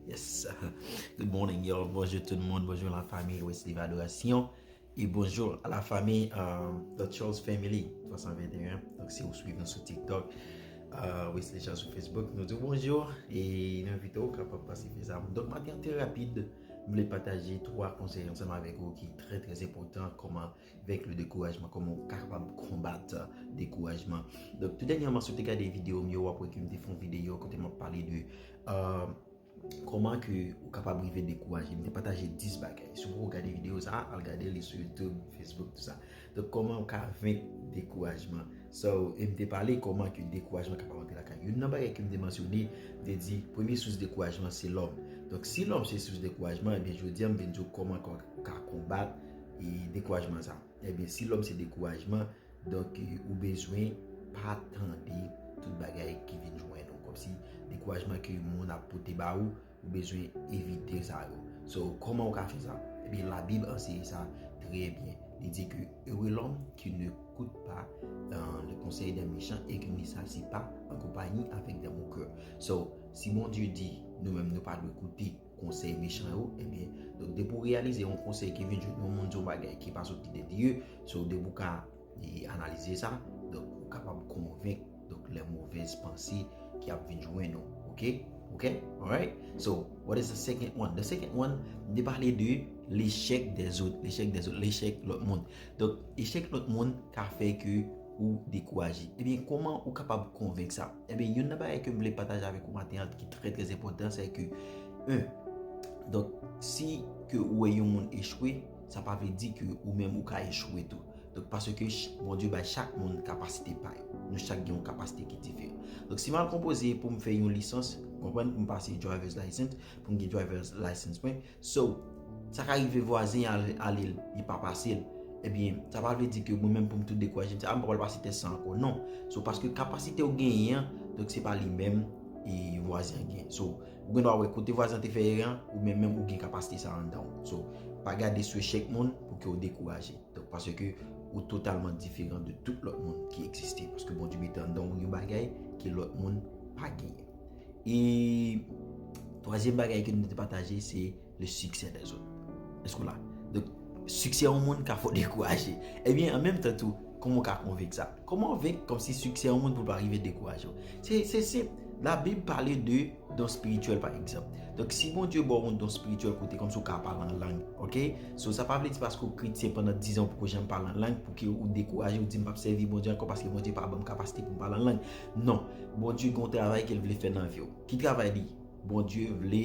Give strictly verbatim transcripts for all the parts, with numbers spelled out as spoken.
Yes. Good morning, y'all. Bonjou tout moun. Bonjou la famille Wesley Adoration. E bonjou a la famille euh, The Charles Family twa san venteyen. Donk, si ou swiv nou sou TikTok, euh, Wesley Charles sou Facebook, nou di w bonjou e nou envite w kapab pase fè sa. Donk, maten an trè rapid, m vle pataje twa konsèy ansanm avèk ou ki trè, trè enpòtan, kòman vaincre le découragement, kòman ou kapab konbat dekourajman. Donk, tou dènyèman, si w te gade videyo m yo, w ap wè ke m te fè yon videyo kote m ap pale de euh, kòman ke ou kapab rive dekouraje. M te pataje dis bagay. Si w poko gade videyo sa a, al gade li sou YouTube, Facebook, tout sa. Donk, kòman ou ka venk dekourajman. So, e m te pale kòman ke dekourajman kapab antre lakay. Youn nan bagay ke m te mansyone, m te di, premye sous dekourajman, se lòm. Donk, si lòm se sous dekourajman, ebyen, jodi a, m vin di w kòman ke ou ka konbat e dekourajman sa. Ebyen, si lòm se dekourajman, donk, ou bezwen pa tande tout bagay ki vin jwenn ou. Kòmsi dekourajman ke moun ap pote ba ou, ou bezwen evite sa yo. So, kòman ou ka fè sa? Ebyen, Labib anseye sa trè byen. Li di ke heureux l'homme qui n'écoute pas euh, le conseil des méchants et qui ne s'assied pas en compagnie avec des moqueurs. So, si Bondye di nou menm nou pa dwe koute konsèy mechan yo, ebyen, donk depi w reyalize yon konsèy ki vin jwenn yon moun di yon bagay ki pa soti de Dye, so depi w ka e analize sa, donk ou kapab konvenk donk les mauvaises pensées ki ap vin jwenn ou. Ok? Ok? Alright? So, what is the second one? The second one, m te pale de l'échec des autres, l'échec des autres, l'échec lòt moun. Donk, echèk lòt moun ka fè ke ou dekouraje. Ebyen, kòman ou kapab konvenk sa? Ebyen, youn nan bagay ke m vle pataje avèk ou maten an ki trè, trè enpòtan, se ke, un, donk, si ke ou wè yon moun echwe, sa pa vle di ke ou menm ou ka echwe tou. Donk, paske ch- Bondye bay chak moun kapasite pa yo. Nou chak gen yon kapasite ki diferan. Donk, si m al konpoze pou m fè yon lisans, ou konprann, pou m pase driver's license, pou m gen driver's license mwen. So, sa ka rive vwazen al- ale l, li pa pase l. Ebyen, sa pa vle di ke mwen menm pou m tou dekouraje, m di, a, m pa pral pase tès sa ankò. Non. So, paske kapasite ou genyen an, donk se pa li menm e vwazen an genyen. So, ou gen dwa wè kote vwazen an te fè erè an, ou menm menm ou gen kapasite sa anndan ou. So, pa gade sou echèk moun pou ke ou dekouraje. Donk, paske ou totalman diferan de tout lòt moun ki egziste. Paske Bondye mete anndan ou yon bagay ke lòt moun pa genyen. E twazyèm bagay ke nou te pataje, se le succès des autres. Èske w la? Donk, siksè yon moun ka fè w dekouraje. Ebyen, an menm tan tou, kòman w ka konvenk sa? Kòman w venk kòmsi siksè yon moun pou l pa rive dekouraje w? Se, se senp. Labib pale de don espirityèl, pa egzanp. Donk, si Bondye ba w yon don espirityèl kote kòmsi w ka pale an lang, ok? So, sa pa vle di paske w kretyen pandan diz an ou poko janm pale an lang, pou ke ou dekouraje, ou di, "M p ap sèvi Bondye ankò paske Bondye pa ban m kapasite pou m pale an lang." Non. Bondye gen yon travay ke l vle fè nan vi w. Ki travay li? Bondye vle,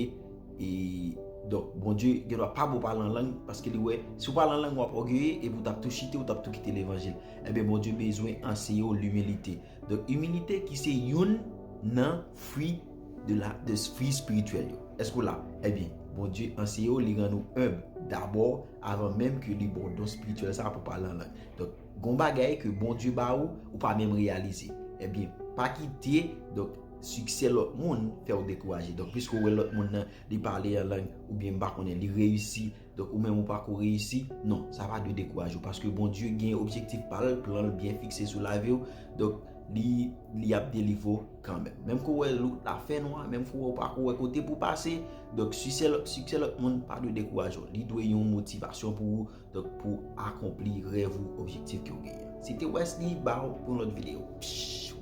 e, donk, Bondye gen dwa pa ba w pale an lang, paske li wè, si w pale an lang, w ap ògeye, epi w t ap tou chite, w t ap tou kite levanjil. Ebyen, Bondye bezwen anseye w limilite. Donk, imilite ki se youn nan fwi de la, de fwi espirityèl yo. Èske w la? Ebyen, Bondye anseye w, li rann ou enb dabò, avan menm ke li ba w don espirityèl sa pou pale an lang. Donk, gon bagay ke Bondye ba ou, ou pa menm reyalize. Ebyen, pa kite, donk, siksè lòt moun fè w dekouraje. Donk, piske w wè lòt moun nan, li pale an lang, oubyen m pa konnen, li reyisi, donk, ou menm ou pako reyisi, non, sa pa dwe dekouraje w, paske Bondye gen objektif pa l, plan l byen fikse sou lavi w, donk, li, li ap delivre w kanmenm. Menm ke w wè wout la fè nwa, menm ke w wè w pako wè kote pou pase, donk, siksè lòt, siksè lòt moun pa dwe dekouraje w. Li dwe yon motivasyon pou ou, donk, pou akonpli rèv ou, objektif ke w genyen. Se te Wesley, baww, pou yon lòt videyo. Psh!